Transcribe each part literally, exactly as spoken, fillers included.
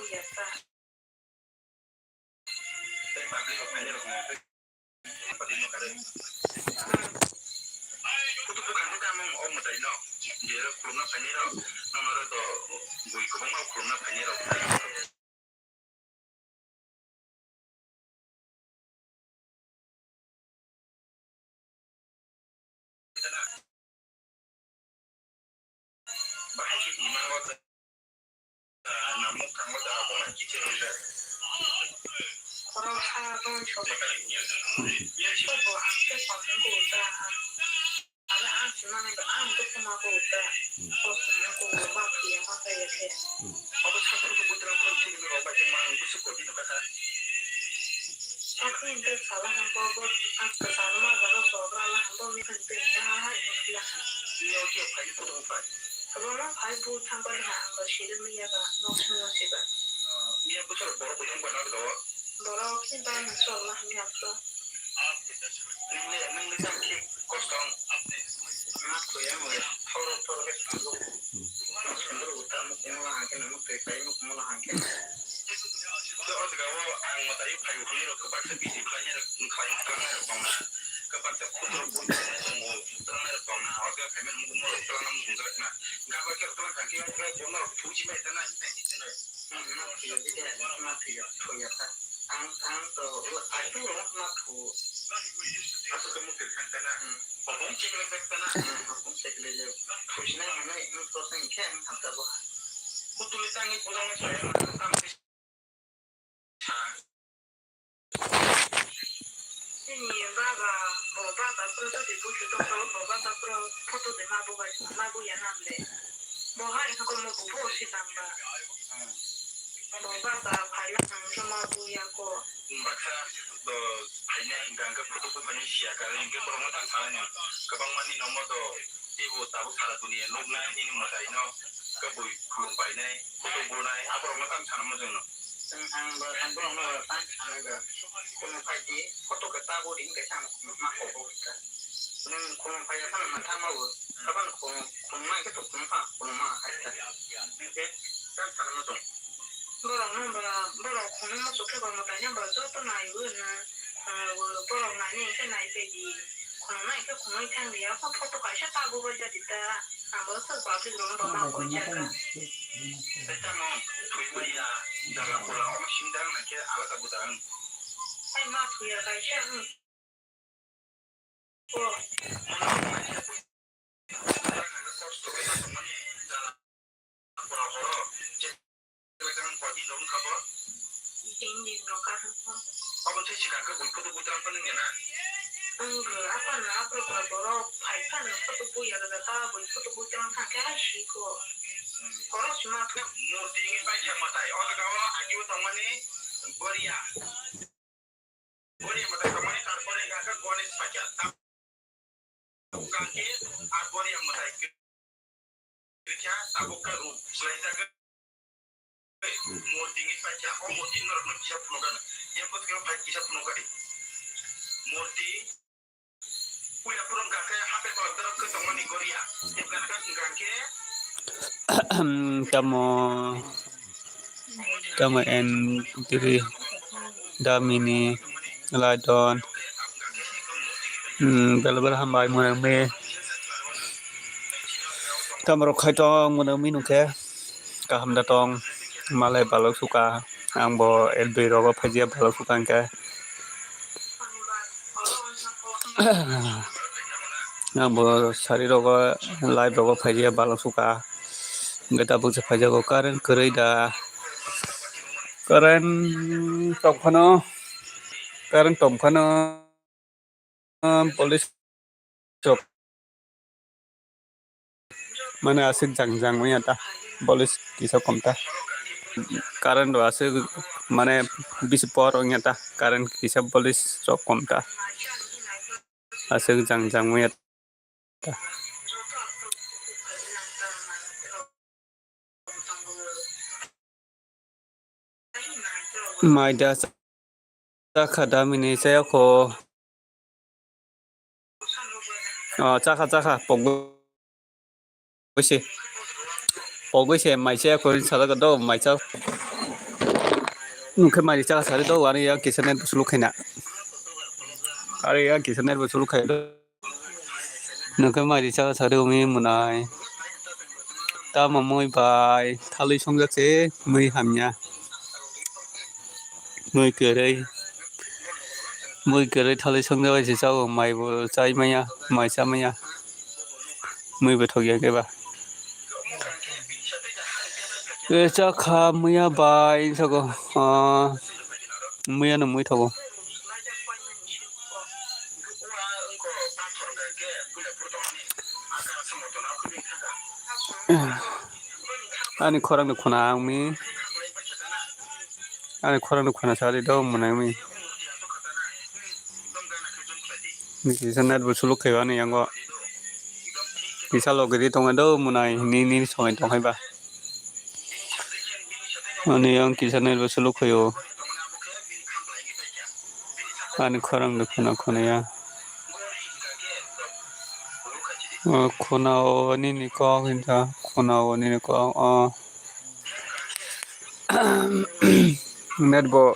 ya ta. Tei public rok phainai rok no tei pati no kare. Kutuk bwkhang no tamo o mwtai no. Jero khulumna phainai rok. Nono rok to bui kwbangma khulumna phainai rok. Khoroksa bwswk bo ang tei kosom kubucha. Ang, ang se manwi ba, ang tei khuma kubucha. Kosom kubu ma phiya ma kaya khe. Abo sakhuku budrang khon thwngwi rok bai khe mang bwswk kodi no kha. Sakhuku hwnkhe sala hwnkhe bo ang kwcharo ma jaga chobra la hwnkhe bo mikhan twi kha hai hwnkhe la kha. Nini o khe phai ni photo phai. Kwbangma phai bu thang bai ha ang bo siri manya ba nok song no siba. Miya bwswk borok buthang bai nang do. Borok khe bai nang chwla hamya kha. Nini, nini tang khe kosom. Ma thuya mo ya. Thoro thoro khe thango. Sundro uta mo kumola hangke nang twi pai mo kumola hangke. Tei o jaga o ang mwtai phai hwnwi rok kwbangsa busy khlainai rok, khlai twlangnai rok tongna. Kwbangsa khudro bui twlangnai rok tongna. O jaga phaimani mungwi norok twlangna muchungjak na. Gabakhe rok twlang kha khe o jaga o norok thuchi bai tana hinai hinai. Hmm, ma thuya bide, ma thuya, thuya ta. Ang, ang to, ai to ma thu. Aswk khe mwtai khan tana. Hmm. Hopung chekle jak tana. Hmm, hopung chekle jak. Thusinai manai, hmm, to tang khe ang thamsa bo. Kutuli tangwi bujangwi saya. Chini baba, bo baba pro to di busu to pro, bo baba pro photo de ma bo bai, ma bo ya nam le. Bo hai ha ko mo bo bo si tang ba. Bo baba phai la nang jo ma bo ya ko. Baksa do phai na hingka hingke photo ko mani siya kare hingke borok no tang thang nang. Kabang mani no mo do tebo tabuk sara dunia nuknai nini mwtai no. Kabui khulum painai, photo bonai, aborok no tang thang mo jeng no. Ang, ang bo, ang borok no tang thang nang. Khulum pai di, photo ke ta bo ring kaisa ang khulum ma ko bo ka. Nung khulum pai ya phano ma thang ma bo. Kaban khulum, khulum ma ke to khulum pa, khulum ma hai ka. Nung ke tang thang ma tong. Borok no ba, borok khulum ma chukhe ba mwtai no ba joto nai bo no. Khulum bo borok nai ni khe nai pe di. Khulum nai khe khulum thang di ya, photo kaisa ta bo bai ja di ta. Abo se public rok no ma ko chaka. Tamo thwi maya jaga pura omo sindang na khe alada budang. Ai ma thwi ya kaisa, hmm. Ko. Tini din no kar. Abo tei sikang khe bui photo bui tlang phano nena. Ang apa na apa ba borok phai phano photo bui ya da ta bui photo bui tlang kha khe hai si ko. Borok si ma khe. Murti ngi pai khe mwtai o jaga o agi o tongmani Goria. Goria mwtai tongmani tarpore hingka khe Gonesh paikha. Tabuk kangkhe ar Goria mwtai khe kha tabuk khe ruk swlaijagwi. Murti ni paikha, o murti norok no kisa phunukha, yang bwskango phai kisa phunukha di. Murti puila phunukha khe hape kolok dorok khe tongmani Goria. Tamo, tamo M three, Damini, Laidon, hmm, bela bela hambai mwnangmi. Tamo rok khai tong mwnangmi nungkhe. Kaham da tong, malai balok suka, ang bo L B rogo phaijia balok suka hwnkhe. Ang bo sari rogo, live rogo phaijia balok suka, hwnkhe tabuk se phaijago current kwrwi da, current tongphano, current tongphano. Ah, police chok. Mane aswk jang jang wngya ta. Police kisa kom ta. Current bo aswk mane bisi por wngya ta. Current kisa police chok kom ta. Aswk jang jang wngya ta. Mai da chakha da mini chaya kho. Ah, chakha, chakha, pogwi se. Pogwi se, mai chaya kho, rin sajak do, mai cha. Nungkhe mai chaka sari do, ani ya kisa net bo suluk khaina. Ari ya kisa net bo suluk khai do. Nungkhe mai chaka sari umi munai. Tamo mui bai thalwi songjak se mui hamya. Mui kwrwi. Mui kwrwi thalwi songjak bai se chao, mai bo chai maya, mai cha maya. Mui bo thok ya khe ba. E, chakha muya bai, sako, ah, muya no mui thogo. Ani khorang ni khuna ang mi. Ani khorang ni khuna sari do mwnai mi. Ni kisa net bo suluk khayo ani yango. Kisa logi di tongo do mwnai ni, ni somai tong hai ba. Ani yang kisa net bo suluk khayo. Ani khorang ni khuna khuna ya. O khuna o nini kok hinta, khuna o nini kok o. Net bo,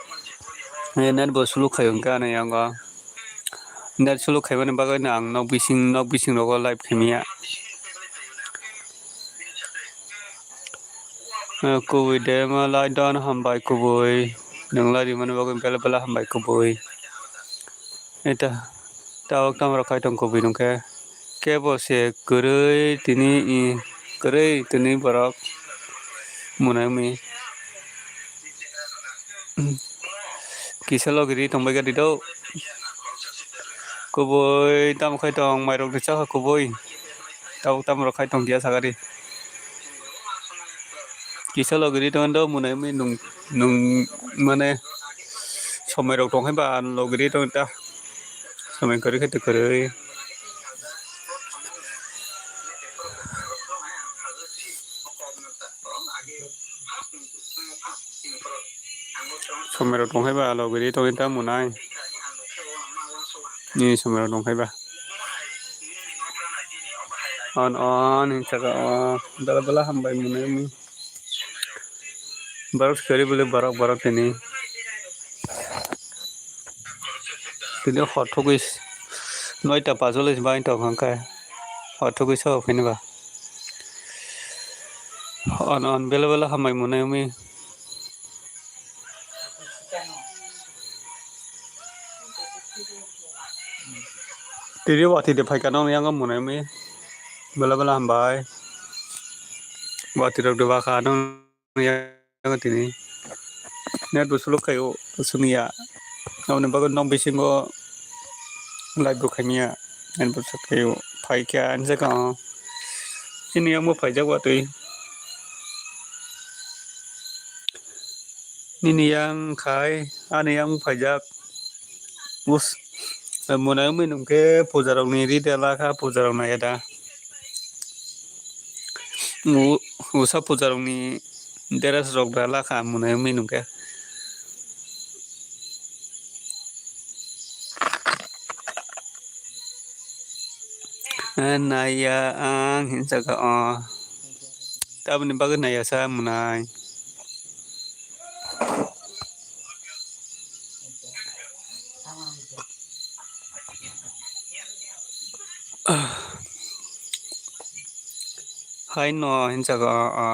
eh, net bo suluk khai hwnkhe ani yango. Net suluk khaimani bagwi no ang nok bising, nok bising rogo live khaimaya. Eh, kubui de ma lai don hambai kubui. Nwng lai rimani bagwi bela bela hambai kubui. Eta tabok tamo rok khai tong kubui nungkhe. Kebo se kwrwi tini, i, kwrwi tini borok mwnai mi. Kisa logi ri tongbai gadi do. Kubui tamo khai tong, mairok ni chakha kubui. Tabok tamo rok khai tong kiya sagari. Kisa logi ri tong do mwnai mi nung, nung mane somai rok tong hai ba logi ri tong ta. Somai kwrwi khe twi kwrwi. Somai rok tong hai ba logi ri tong ta mwnai. Ni somai rok tong hai ba. On on hinsa ka o bela bela hambai mwnai mi. Borok sori bole borok borok tini. Tini hor thugwi noita pajolis bai tong kha khe hor thugwi sabo phini ba. On on bela bela hambai mwnai mi. Tini wati de phaika nong yang mwnai mi. Bela bela hambai. Wati rok de baka nong yang tini. Net bo suluk khayo sumya. Aboni bagwi nok bisingo live bo khaimya. Net bo suluk khayo phaikha ani jaga o. Chini yang bo phaijak watwi. Nini yang khai ani yang phaijak. Us, mwnai wngwi nungkhe puja rokni ri da lakha, puja rok naiya da. U-, usa puja rokni dress rok da lakha mwnai wngwi nungkhe. Eh, naiya ang hinsa kha o. Taboni bagwi naiya sa mwnai. Hai no hinsa kha o.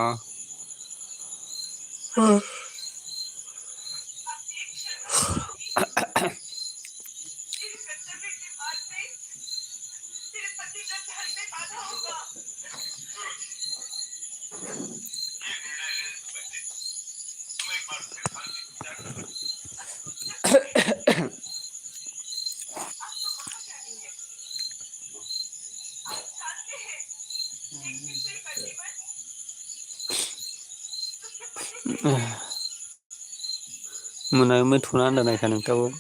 Mwnai wngwi thuna anda naikha nwng tabuk.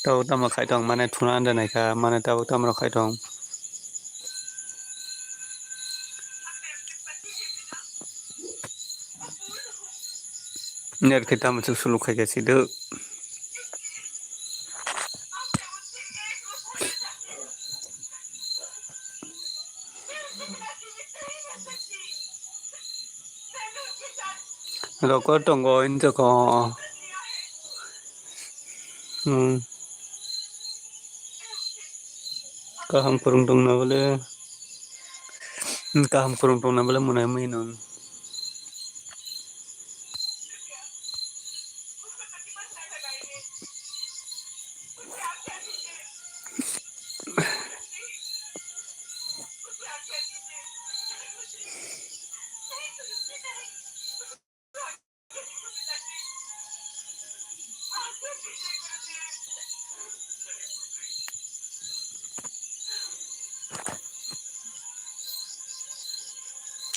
Tabuk tamo khai tong mane thuna anda naikha mane tabuk tamo rok khai tong. Net khe tamo chuk suluk khai khe siduk. Rokor tongo hinjoko. Hmm. Kaham kwrwng tongna bole, hmm, kaham kwrwng tongna bole mwnai mui nung.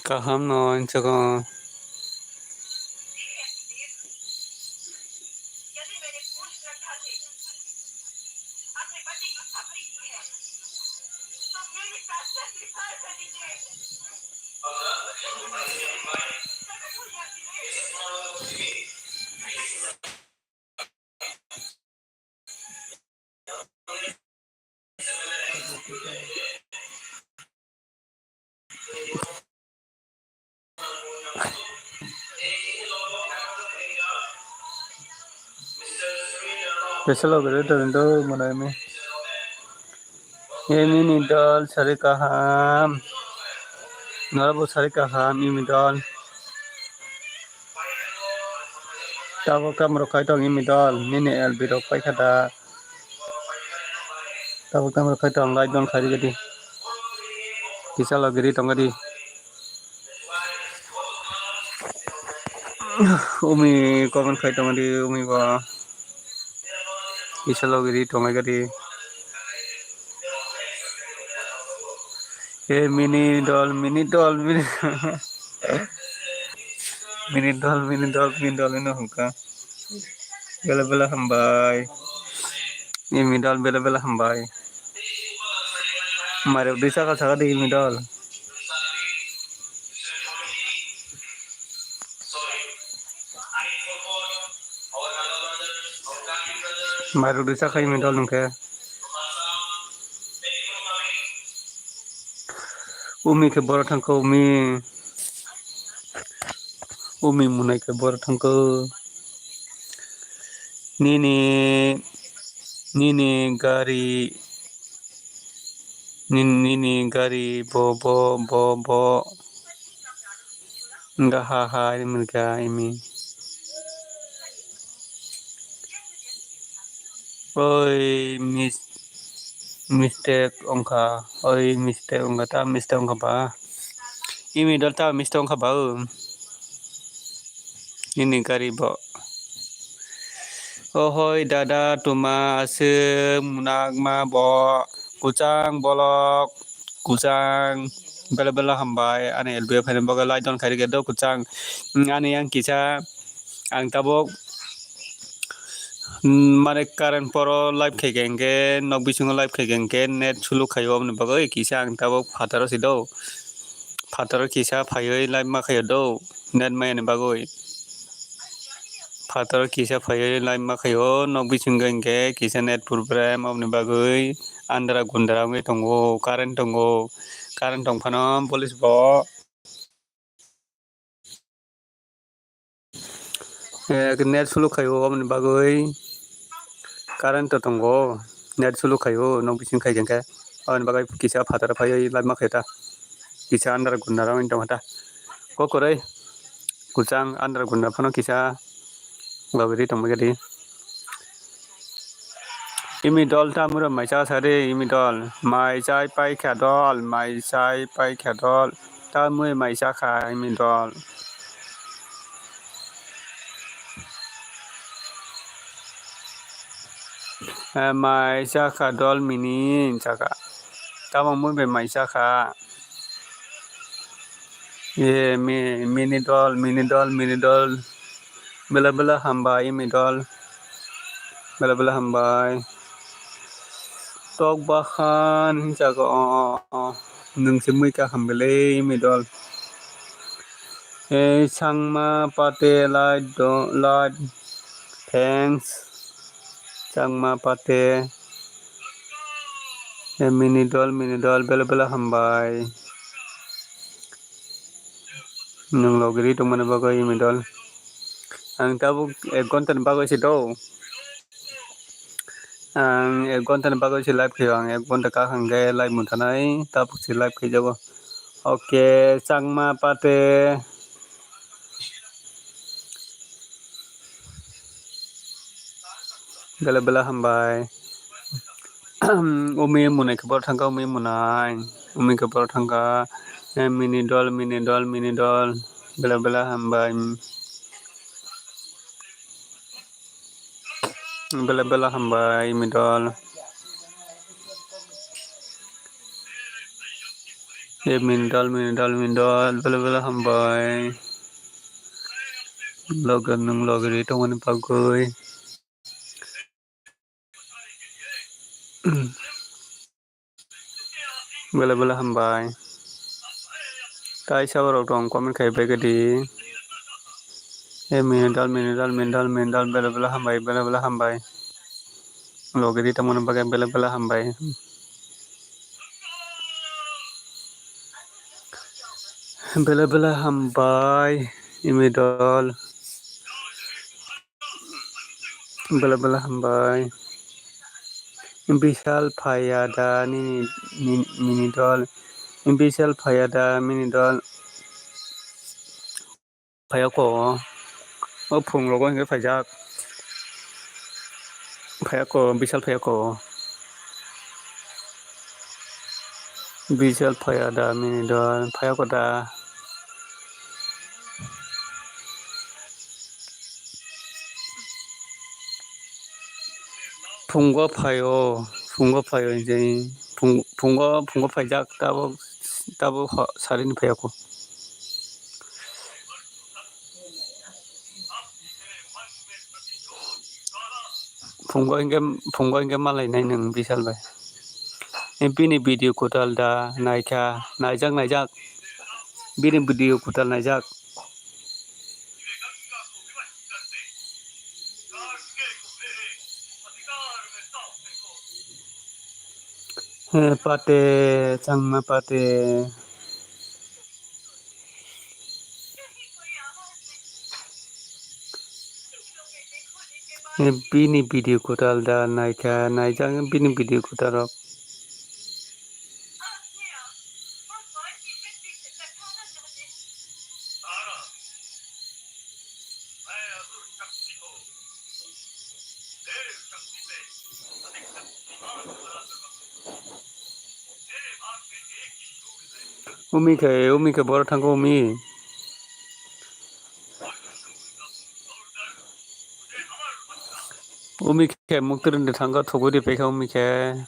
Kaham no, insukgo. Pesalo gede to, indo mwnai mi. Emi ni dol sari kaham. Norok bo sari kaham, emi dol. Tabuk tamo rok khai tong imi dol, nini L B rok paikha da. Tabuk tamo rok khai tong, like don khai rikha di. Kisa logi ri tongkha di. Umi comment khai tongkha di, umi bo. Kisa logi ri tongkha di. E mini dol, mini dol, mini. Mini dol, mini dol, mini dol, ino hwnkha. Bela bela hambai. Imi dol, bela bela hambai. Mairok dui saka saka di imi dol. Mairok dui saka imi dol hwnkhe. Umi khe boro thangkha, umi. Umi mwnai khe boro thangkha. Nini, nini gari, nini, nini gari bo, bo, bo, bo. Wngkha ha ha rimani kha imi. Oi mis-, mistake wngkha, oi mistake wngkha, ta mistake wngkha ba. Imi dol ta mistake wngkha ba o. Nini gari bo. Ohoi dada tuma aswk munakma bo kwchang bolok kwchang bela bela hambai ani L B O phaina bagwi like don khairikhe do kwchang ani yang kisa ang tabuk mane current poro live khaikhe hinkhe nok bisingo live khaikhe hinkhe net suluk khaio aboni bagwi kisa ang tabuk phataro si do phataro kisa phaiwi live ma khaio do. Net maya ni bagwi. Phataro kisa phaiwi live ma khaio, nok bisingo hinkhe kisa net problem, aboni bagwi andra gundra wngwi tongo, current tongo, current tong phano police bo. Eh, net suluk khaio, aboni bagwi current to tongo, net suluk khaio, nok bising khai hinkhe, aboni bagwi kisa phataro phaiwi live ma khaio ta, kisa andra gundra wngwi tongkha ta. Kokoroi kwchang andra gundra phano kisa logi ri tongbaikha di. Imi dol ta muro mai cha sari imi dol mai chai paikha dol mai chai paikha dol ta mui mai cha kha imi dol. Eh, mai cha kha dol mini cha kha. Tamo mui bai mai cha kha. Ye mi-, mini dol, mini dol, mini dol. Bela bela hambai, mini dol. Bela bela hambai. Tok bahan jaga o, o, o. Nwng se mui kaham belai, mini dol. Ei Changma Pate like do, like. Thanks. Changma Pate. Eh, mini dol, mini dol, bela bela hambai. Nwng logi ri tongmani bagwi, mini dol. Ang tabuk ek ghonta ni bagwi se do. Ang ek ghonta ni bagwi se live khaio, ang ek ghonta kha hwnkhe live mutanai, tabuk se live khaijago. Oke, Changma Pate. Bela bela hambai. Umi munai khe boro thangkha, umi munai. Umi khe boro thangkha. Eh, mini dol, mini dol, mini dol. Bela bela hambai. Bela bela hambai, mini dol. Eh, mini dol, mini dol, mini dol. Bela bela hambai. Logan nung logri tongmani bagwi. Bela bela hambai. Kaisa borok tong comment khai bai khe di. Eh, mini dol, mini dol, mini dol, mini dol, bela bela hambai, bela bela hambai. Logri tongmani bagwi bela bela hambai. Bela bela hambai, imi dol. Bela bela hambai. Bishal phaiya da nini, nini, nini dol. Bishal phaiya da mini dol. Phaiya ko. O phung rogo hingke phaijak. Phaiya ko, Bishal phaiya ko. Bishal phaiya da mini dol, phaiya ko da. Phungo phaio, phungo phaio je, phung-, phungo, phungo phaijak, tabuk, tabuk ho-, sarini phaiya ko. Phungo hingke, phungo hingke malainai nwng Bishal bai. Bini video kwtal da naikha, naijak, naijak. Bini video kwtal naijak. He pate, Changma pate. He bini video kwtal da naikha, naijak bini video kwtal rok. Umi khe, umi khe boro thangkha umi. Umi khe muktrwng de thangkha, thugwi de paikha umi khe.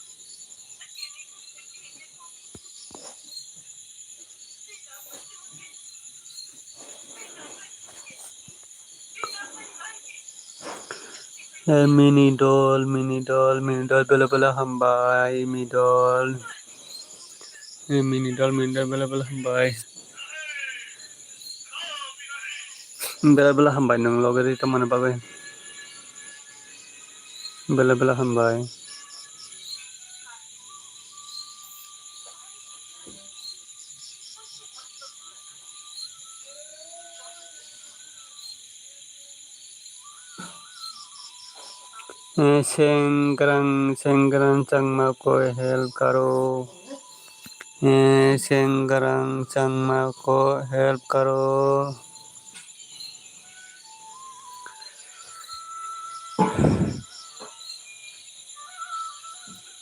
Eh, mini dol, mini dol, mini dol, bela bela hambai, mini dol. Eh, mini dol, mini dol, bela bela hambai. Bela bela hambai nwng loge ri tongmani bagwi. Bela bela hambai. Eh, Sengkrang, Sengkrang Changma ko help karo. Eh, Sengkrang Changma ko help karo.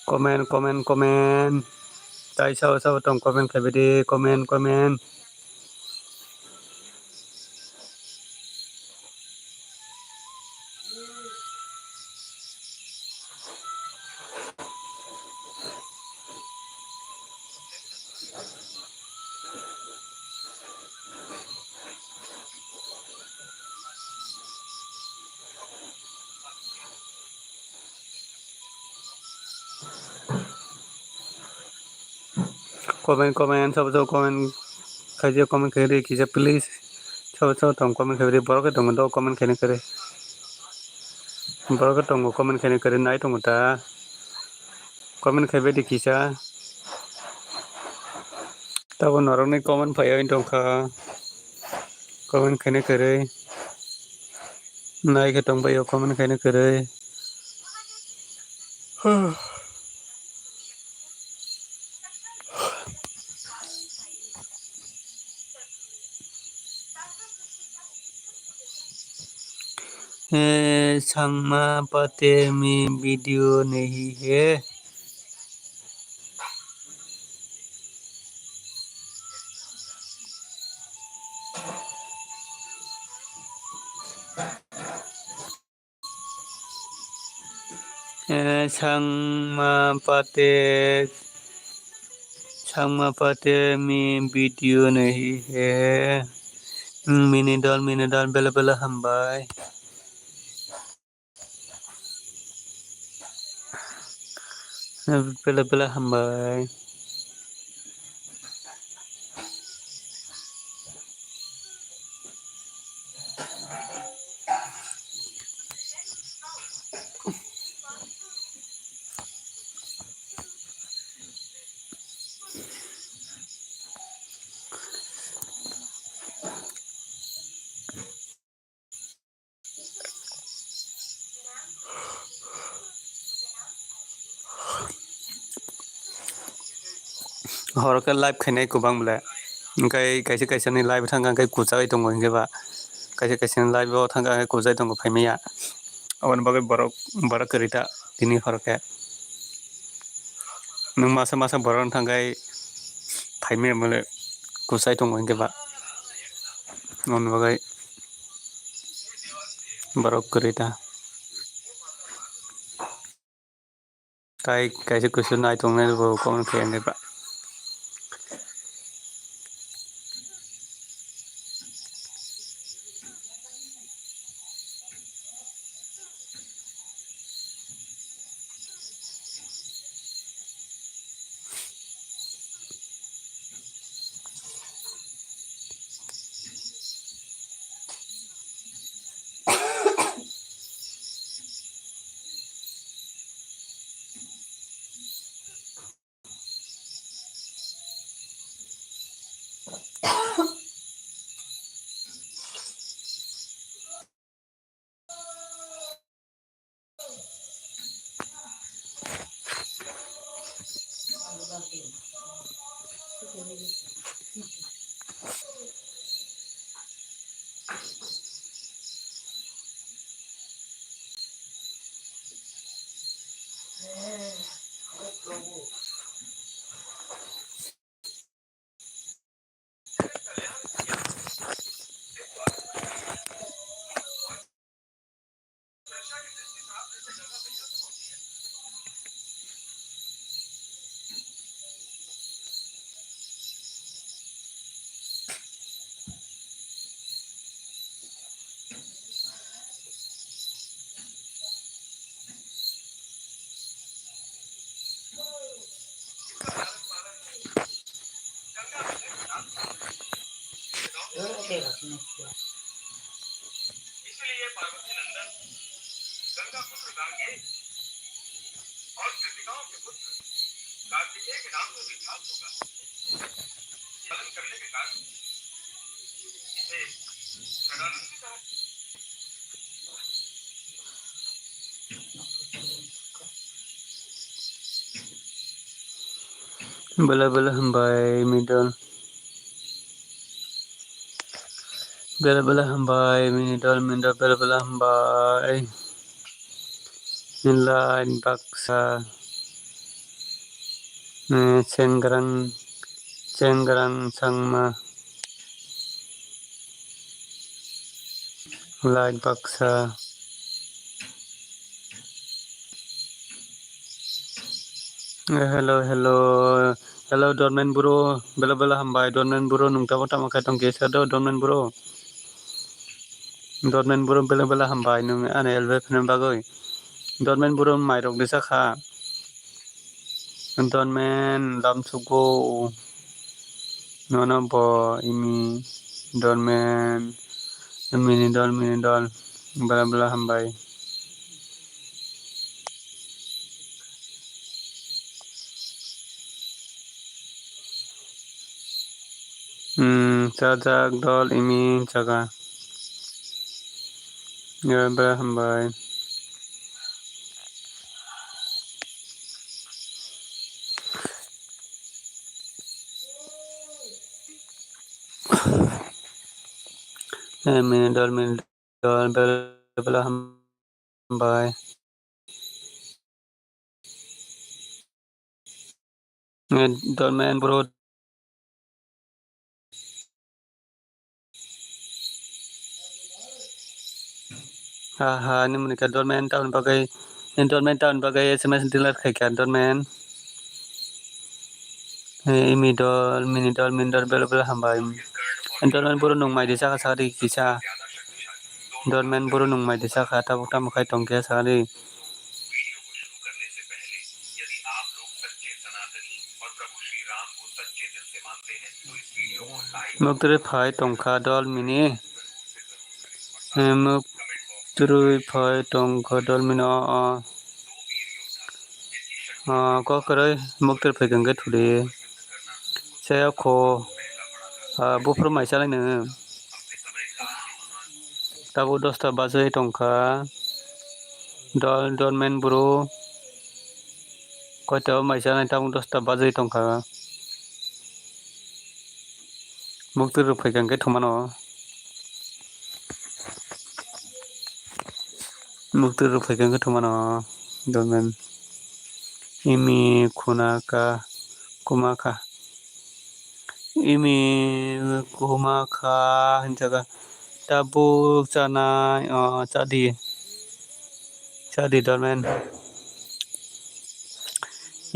Comment, comment, comment. Tai sao sao tong comment khai bidi, comment, comment. Comment, comment, sabo sabo comment khaijak, comment khairi kisa please. Sabo sabo tong comment khairi, borok khe tongo do comment khaini khairi. Borok khe tongo comment khaini khairi, nai tongo ta. Comment khaibai di kisa. Tabo norokni comment phaiwi tongkha. Comment khaini khairi. Nai khe tongbai o comment khaini khairi. A, Changma Patel mi video nahi hai. Eh, Changma Patel, Changma Patel mi video nahi hai. Hmm, mini dol, mini dol, bela bela hambai. Bela bela hambai. Horo khe live khainai kwbang bwle. Hwnkhe kaisa kaisa ni live thangkha hwnkhe kwchai tongo hwnkhe ba. Kaisa kaisa ni live o thangkha hwnkhe kwchai tongo phaimaya. Aboni bagwi borok, borok kwrwi ta tini horo khe. Nwng masa masa borok wng thangkhai phaimaya mole kwchai tongo hwnkhe ba. Aboni bagwi borok kwrwi ta. Tai kaisa kusu nai tongnai bo comment khe hwnkhe ba. Bela bela hambai middle. Bela bela hambai middle, middle bela bela hambai. Line baksa. Eh, Chengrang, Chengrang Changma. Like baksa. Eh, hello, hello. Hello, Dormen bro. Bela bela hambai, Dormen bro. Nwng tamo tamo khe tong kisa do, Dormen bro. Dormen bro, bela bela hambai. Nwng ani help khaina bagwi. Dormen bro, mairok rwjakha. Dormen lamsugo nono bo imi dormen mini dol mini dol bla bla hambai. Hmm, chajak dol imi jaga. Ya, bla hambai. Eh, mini dol, mini dol, bela bela hambai. Eh, dol men bro. Aha, ni muni ka dol men town bagwi, dol men town bagwi S M S delete khai kha dol men. Eh, imi dol, mini dol, mini dol, bela bela hambai. Dol men bro nung mai di saka saka di kisa. Dol men bro nung mai di saka tabuk tamo khai tong khe saka di. Muktrwi phai tongkha dol mini. Eh, muktrwi phai tongkha dol mini o, o. O, kok kwrwi muktrwi phai khe thudi. Chayok kho, ah, buphuru mai chalai nw. Tabuk dosta bajwi tongkha. Dol, dol men bro. Koito mai chalai tabuk dosta bajwi tongkha. Muktrwi rok phaikha hwnkhe thumano. Muktrwi rok phaikha hwnkhe thumano. Dol men. Imi khuna ka, kuma ka. Imi kuma kha hinjaka. Tabuk chanai, o, chadi. Chadi dol men.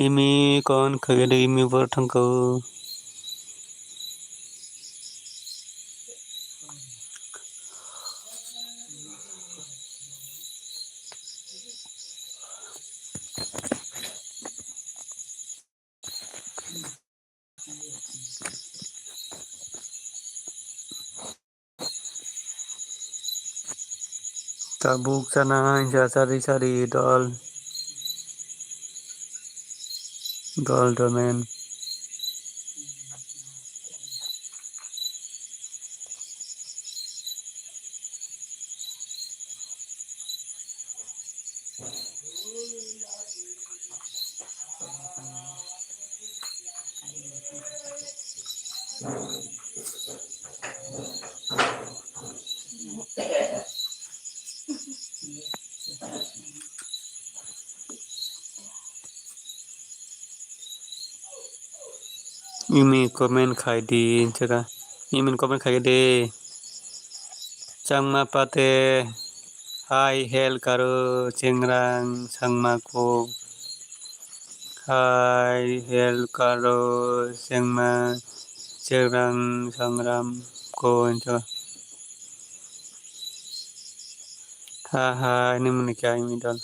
Imi kon khagede imi bor thangkau. Tabuk chana hingsa sari sari dol. Dol dol men. Imi comment khai di, hinchaka. Imi comment khai di. Changma pate, hai hel karo, chengrang, changma ko. Hai hel karo, chengma, chengrang, sangram ko, hinchaka. Ha ha, ini muni kya imi dol.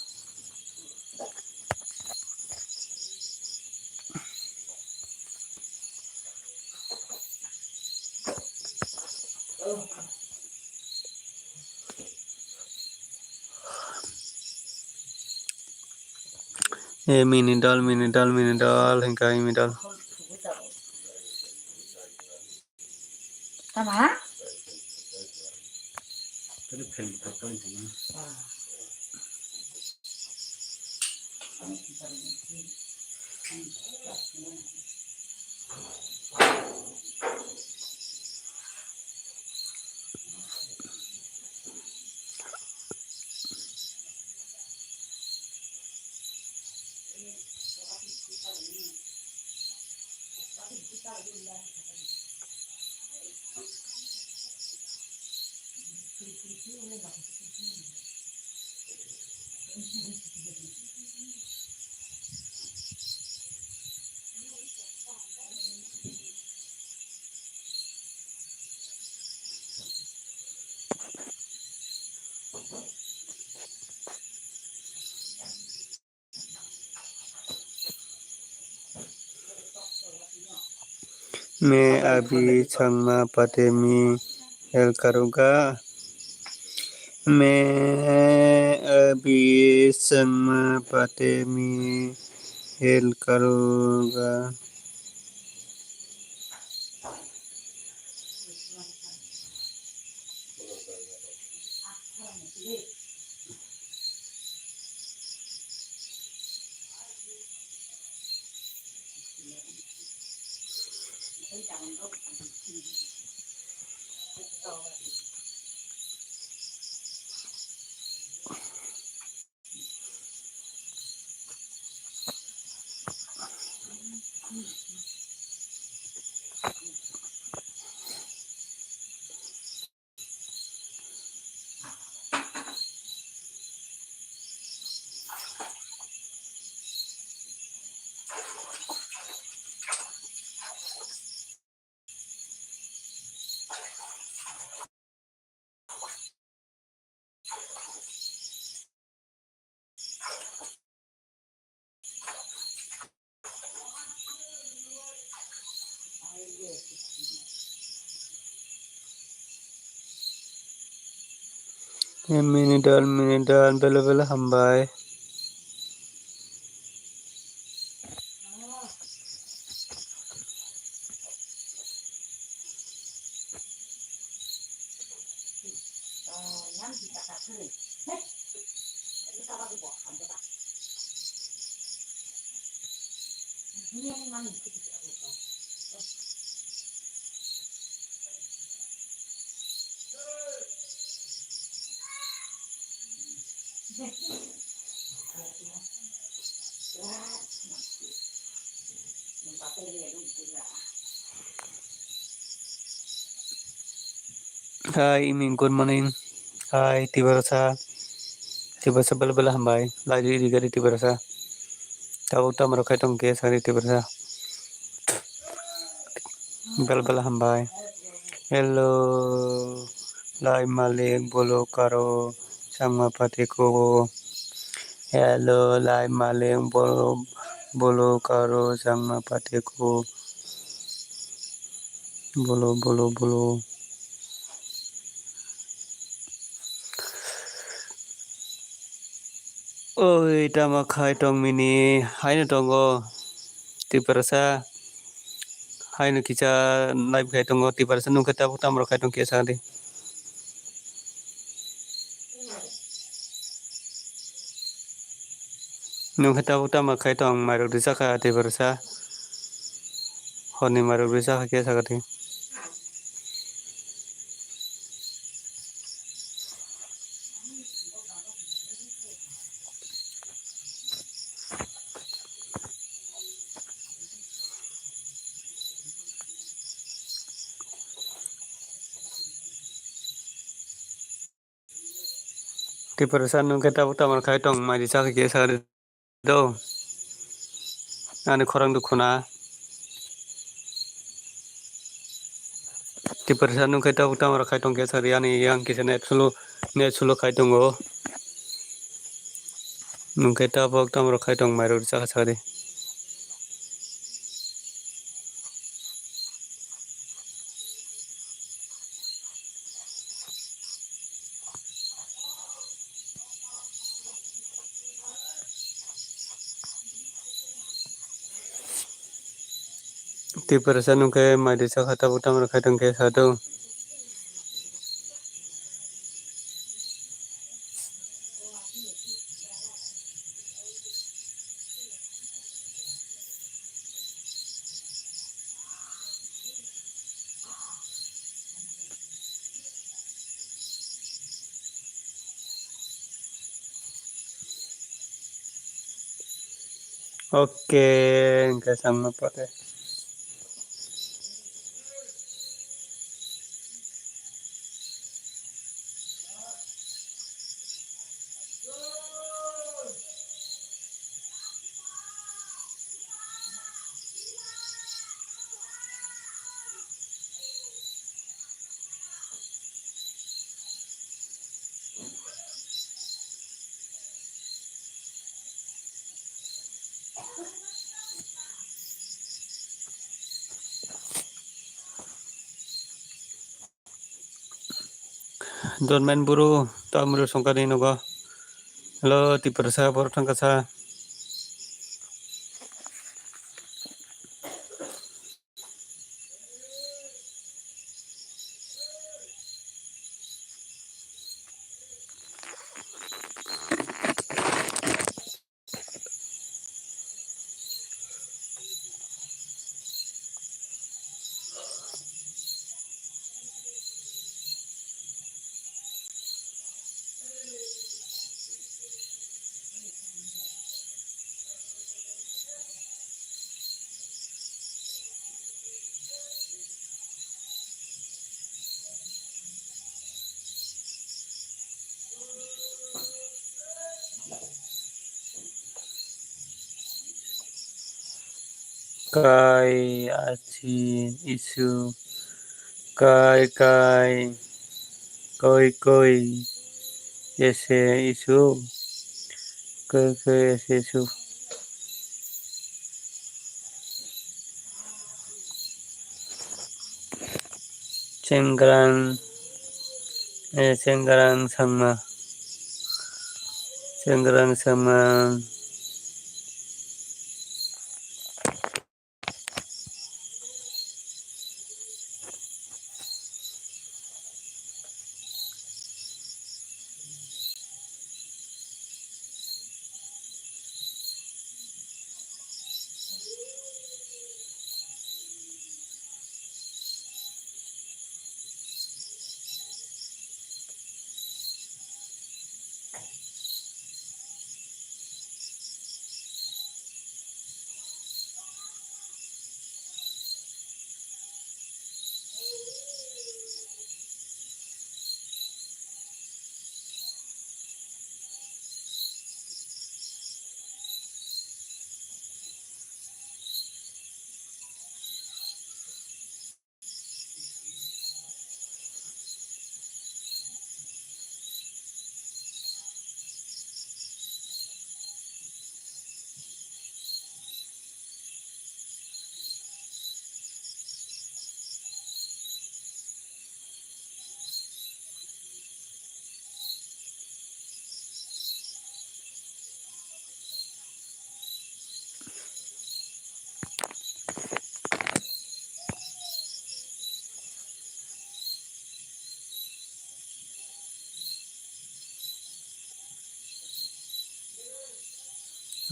E mini dol, mini dol, mini dol, hingka imi dol. Tama? मैं अभी संगमा पते मी हेल करूँगा। मैं अभी संगमा पते मी हेल करूँगा। Mini dal, mini dal, bela bela hambai. Hi, Imi, good morning. Hi, Tiprasa. Tiprasa bela bela hambai. Lai di gari Tiprasa. Tabuk tamo rok khai tong khe sari Tiprasa. Bela bela hambai. Hello, lai malik bolo karo changma pati ko. Hello, lai malik bolo, bolo karo changma pati ko. Bolo, bolo, bolo. Oi, tamo khai tong mini, haino tongo, Tiprasa, haino kisa live khai tongo, Tiprasa nung khe tabuk tamo rok khai tong kisa di. Nung khe tabuk tamo khai tong, mairok risa kha Tiprasa, horni mairok risa kha khe sakha di. Tiprasa nung khe tabuk tamo khai tong, mai risa kha khe sakha di. Do. Ani khorang dukhu na. Tiprasa nung khe tabuk tamo rok khai tong khe sari ani yang kisa net slow, net slow khai tongo. Nung khe tabuk tamo rok khai tong mairok risa kha sari. Tiprasa nung khe mai risa kha tabuk tamo rok khai tong khe sa do. Oke, hingke samno pore. Dormen buru, tamro songkani nogo. Hello, Tiprasa, borok thangkasa. Kai achi isu, kai kai, koi koi, ese isu, koi koi, ese isu. Chengrang, eh, Chengrang Sangma. Chengrang samang.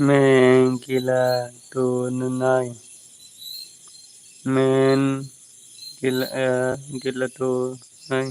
Men gila tu nai. Men gila, eh, gila tu nai.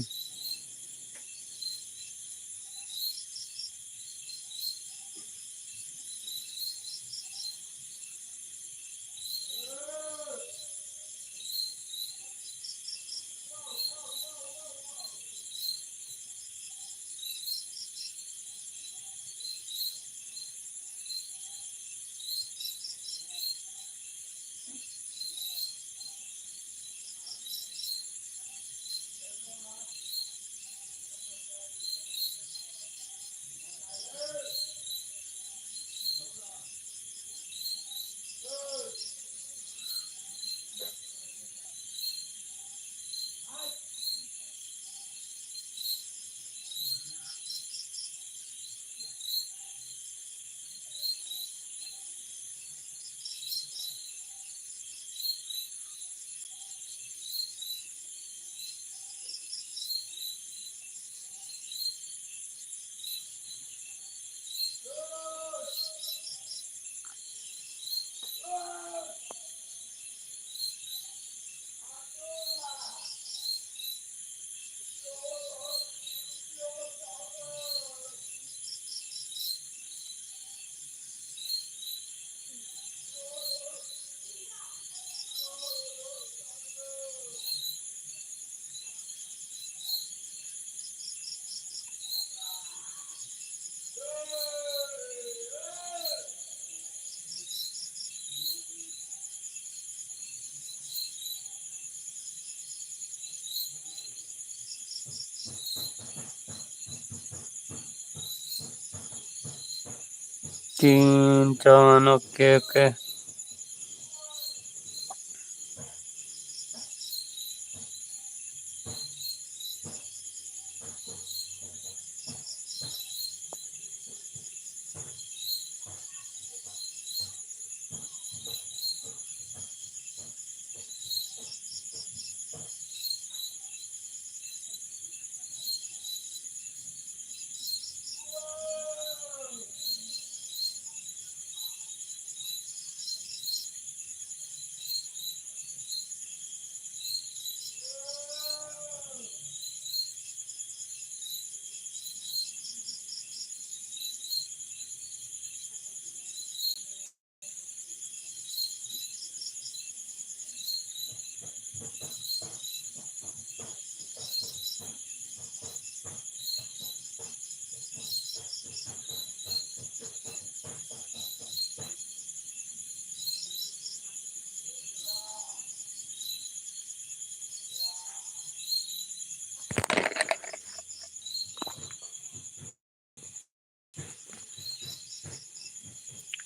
Tin, char, okay, okay.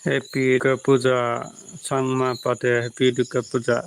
Happy Durga Puja, Changma Pate, Happy Durga Puja.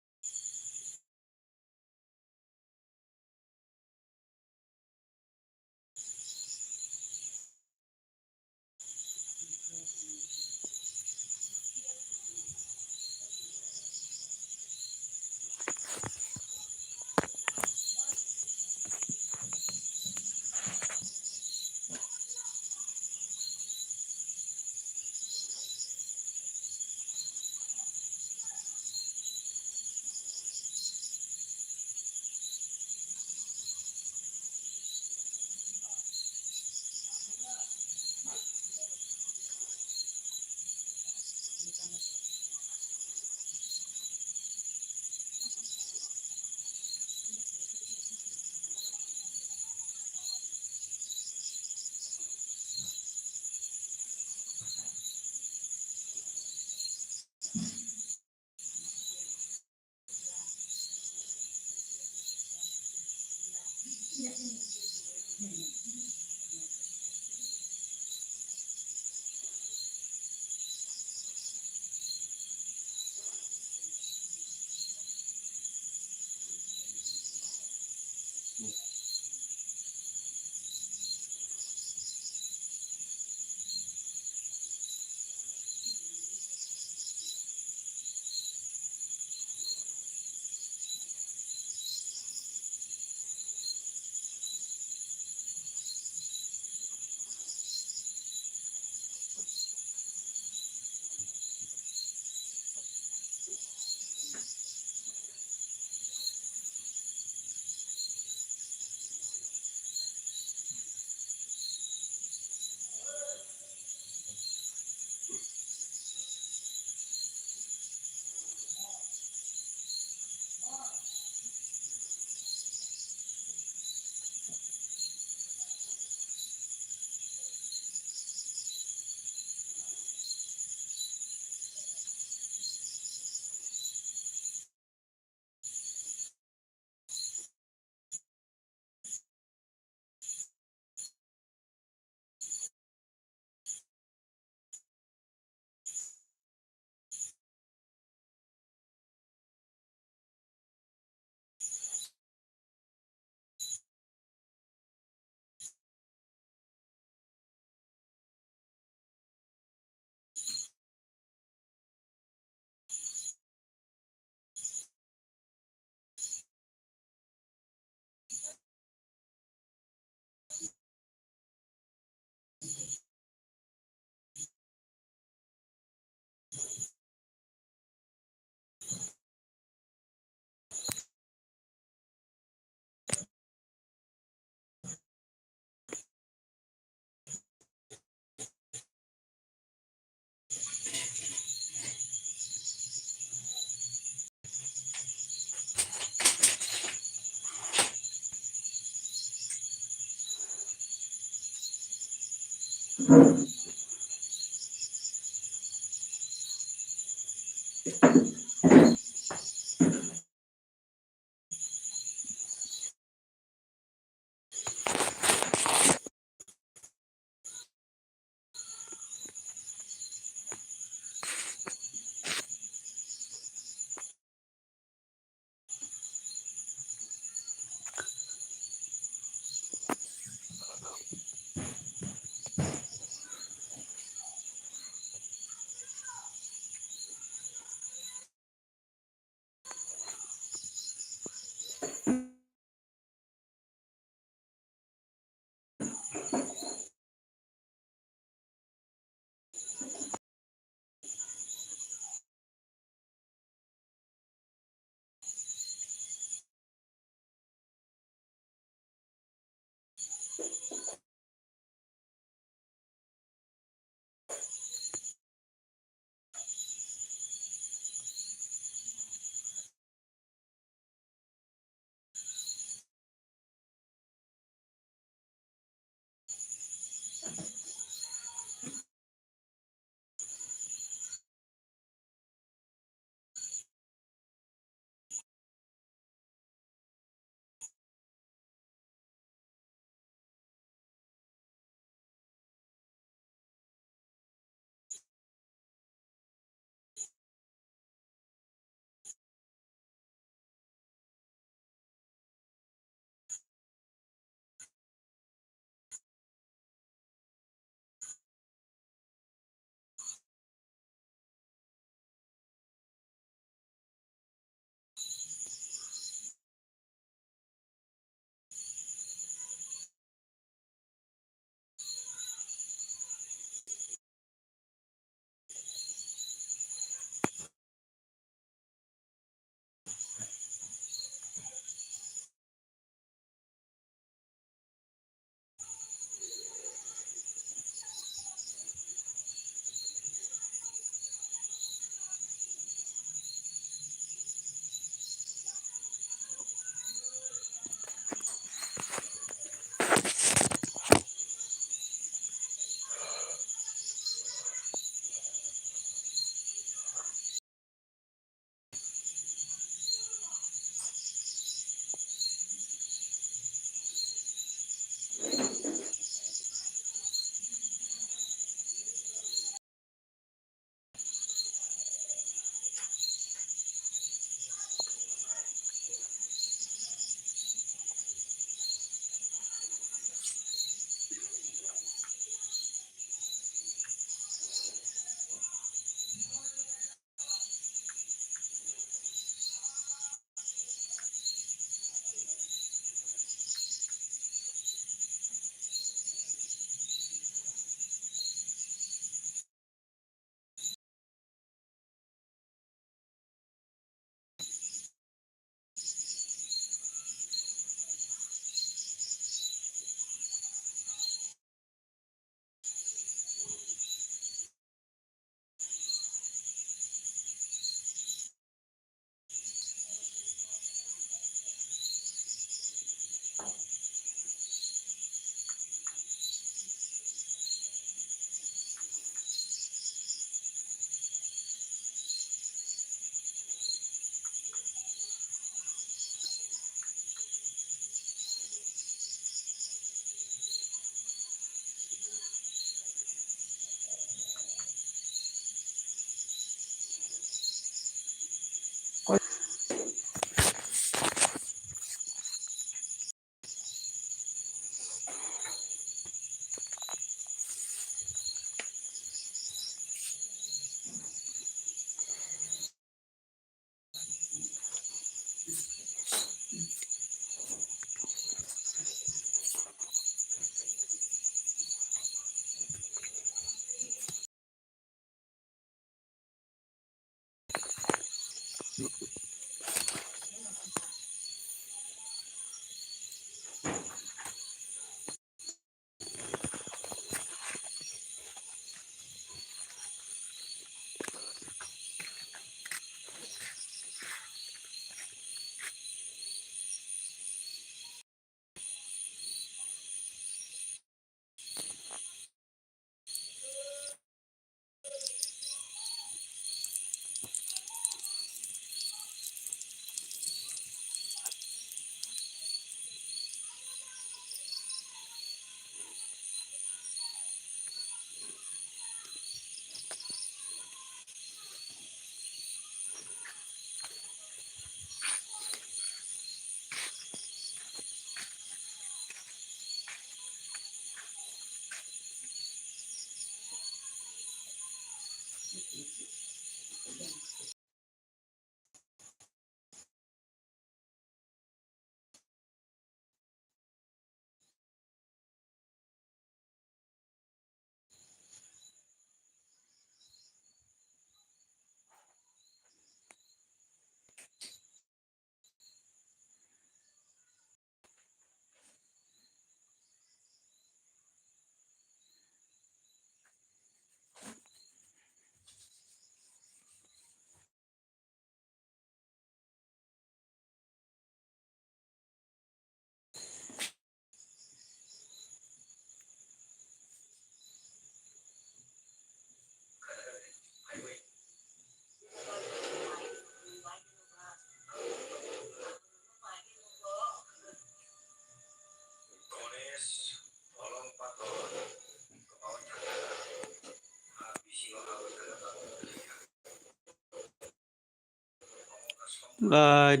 Right,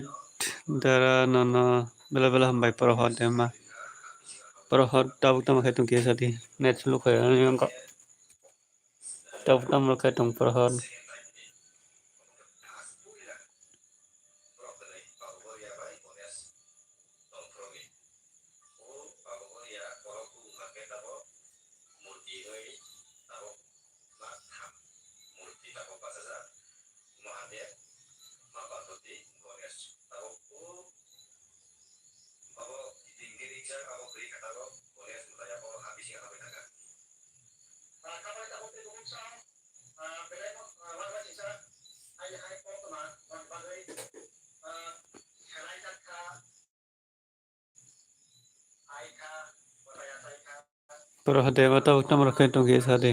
dara nono bela bela hambai porohor dema. Porohor tabuk tamo khai tong kisa di. Net sulu khai ani angko. Tabuk tamo khai tong porohor. Poro hade mata uttam rakhe tongkhe sade.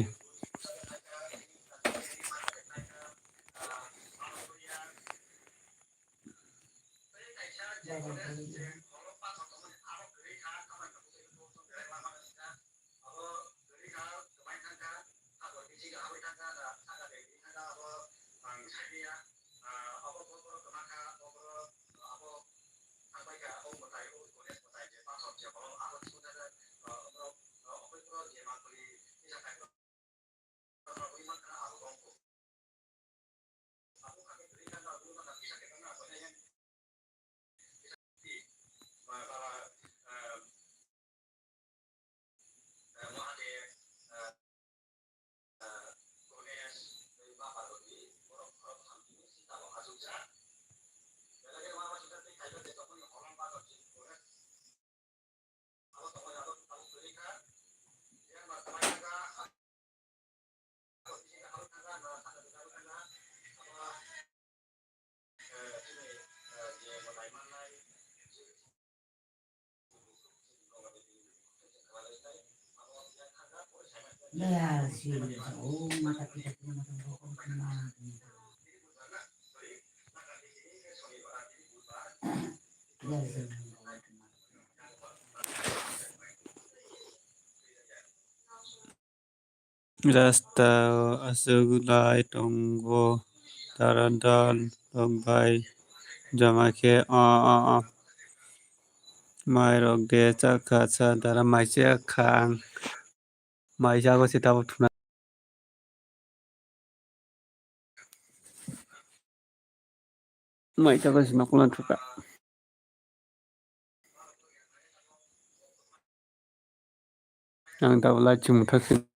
Rasta o aswk lai tongo, dara dal rok bai joma khe, o, o, o. Mai rok de chakha cha, dara mai chakha ang. Mai chago se tabuk thuna. Mai chago se nokulan thuka. Ang tabuk lai chumthak se.